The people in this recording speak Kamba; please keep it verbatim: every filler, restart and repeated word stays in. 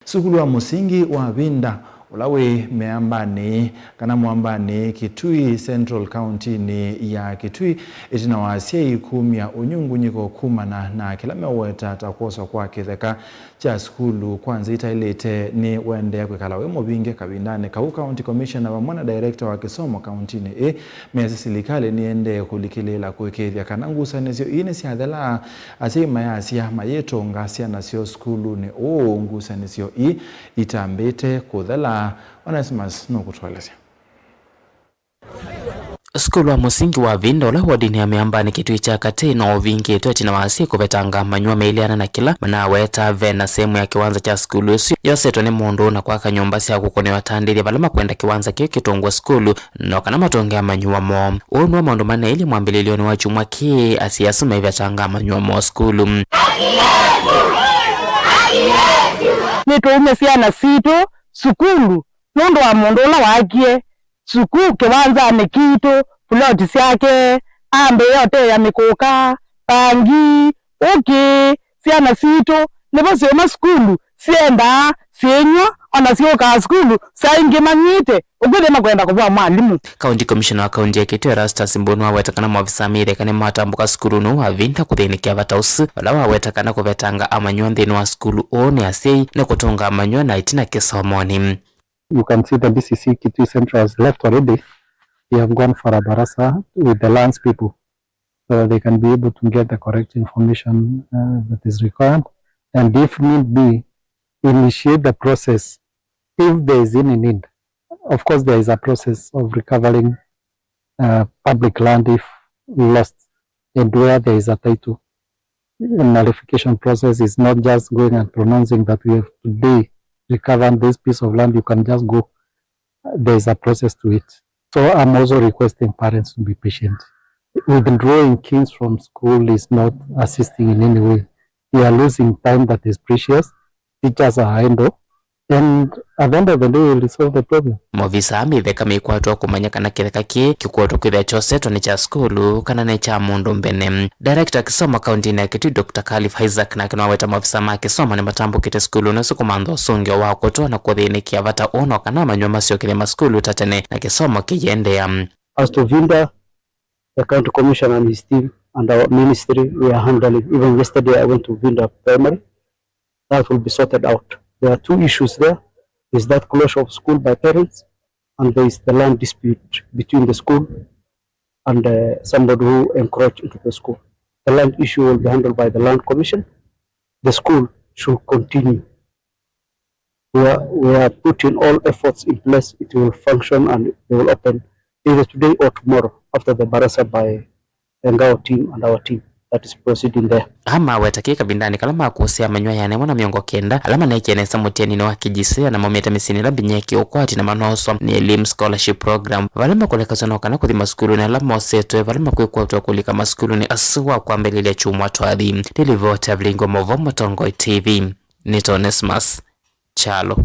Sukulu wa mũsingi wa Vinda, ũla wĩ mĩambanĩ kana mwambanĩ Kitui Central, kauntinĩ ya Kitui, ĩtina wa asyai kumya ũnyungunyĩko kumana na kĩla meũweta ta kwoswa kwa kĩtheka kya sukulu kwa nzĩa itaĩlĩte, nĩũendee kwĩkala wĩ mũvinge kavindanĩ kau. County Commissioner vamwe na Director wa kĩsomo kauntinĩ ĩĩ mesĩ silikalĩ nĩendee kũlikĩlĩĩla kũĩkĩĩthya kana ngusanĩsyo ii nĩsyathela, asyai mayasya mayĩtũnga syana syoo sukulunĩ ũũ ngusanĩsyo ii itambĩte kũthela. Onesimus nũkũtũelesya. Sukulu wa mũsingi wa Vinda ũla wodinĩ ya mĩambanĩ Kitui kya katĩ no ũvingĩtwe ĩtina wa asyai kũvetanga amanyĩw'a mailĩana na kĩla manaweta ve na sehemu ya kĩwanza kya sukulu ũsu yosetwe nĩ mũndũ na kwaka nyũmba sya kũkũnĩwa atandĩthya vala makwenda kĩwanza kĩu kĩtũngwe sukulu, no kana matũnge amanyĩw'a moo. Ũũ nĩw'o maũndũ maneilye mwambĩlĩlyonĩ wa kyumwa kĩĩ asyai asu maivetanga amanyĩw'a moo sukulu. Nĩtũumya syana sitũ sukulu nũndũ wa mũndũ ũla waakie sukuu kĩwanzanĩ kitũ, puloti syake, ambĩĩa ũteea mĩkũka, mbangi, ũkĩ, syana sitũ nĩvo syũma sukulu, syendaa, syĩnyw'a, ona syũkaa sukulu saa ingĩ manyw'ĩte, ũkwĩthĩa makwenda kũvũa mwalimũ. County Commissioner wa kaunti ya Kitui Erastus Mbũnĩ waweta kana maovisaa ma ĩtheka nĩmatambũka sukulunĩ ũũ wa Vinda kũthĩnĩkĩa vata ũsu, vala waweta kana kũvetanga amanyĩw'a nthĩnĩ wa sukulu ũũ nĩ asyai nĩ kũtũnga amanyĩw'a na ĩtina kĩsomonĩ. You can see the D C C Kitui Central has left already. They have gone for a barasa with the lands people so that they can be able to get the correct information uh, that is required, and if need be, initiate the process if there is any need. Of course, there is a process of recovering uh, public land if lost and where there is a title. Nullification process is not just going and pronouncing that we have today recovered this piece of land, you can just go. There is a process to it. So I'm also requesting parents to be patient. Withdrawing kids from school is not assisting in any way. They are losing time that is precious. Teachers are idle. And at the end of the day, we'll resolve the problem. Maovisaa ma ĩtheka meikwatwa kũmanya kana kĩtheka kĩĩ kĩkwotwa kwĩthĩa kyosetwe nĩ kya sukulu kana nĩ kya mũndũ mbene. Director kĩsomo kauntinĩ ya Kitui, Doctor Khalif Isaac, nake nĩwaweta maovisaa ma kĩsomo nĩmatambũkĩte sukulunĩ ũsu kũmantha ũsũngĩo wa kũtwa na kũthĩnĩkĩa vata ũũ no kana amanyĩw'a masyokethye masukulu ta tene na kĩsomo kĩiendeea. As to Vinda, the county commissioner and his team and our ministry, we are handling. Even yesterday, I went to Vinda Primary. That will be sorted out. There are two issues there. There's that closure of school by parents, and there is the land dispute between the school and uh, somebody who encroached into the school. The land issue will be handled by the Land Commission. The school should continue. We are, we are putting all efforts in place. It will function and they will open either today or tomorrow after the barasa by the Ngao team and our team that is proceeding there. Aa maweta kĩĩ kavindanĩ kala makũsĩa amanyĩw'a ĩana yĩmwe na mĩongo kenda ala maneekie nesa mũtianinĩ wa K J S E A na maumĩte mĩsyĩnĩ ĩla vinya yĩ kĩũkwati na manooswa nĩ Elimu Scholarship Program, vala makũlekasw'a no kana kũthi masukulunĩ ala mosetwe vala makwĩkwatw'a kũlika masukulunĩ asu wa kwambĩlĩlya kyumwa twathi. Nĩ livoti ya Vilingi wa Maũvoo Mũtongoi T V, nĩ Onesmus Kyalo.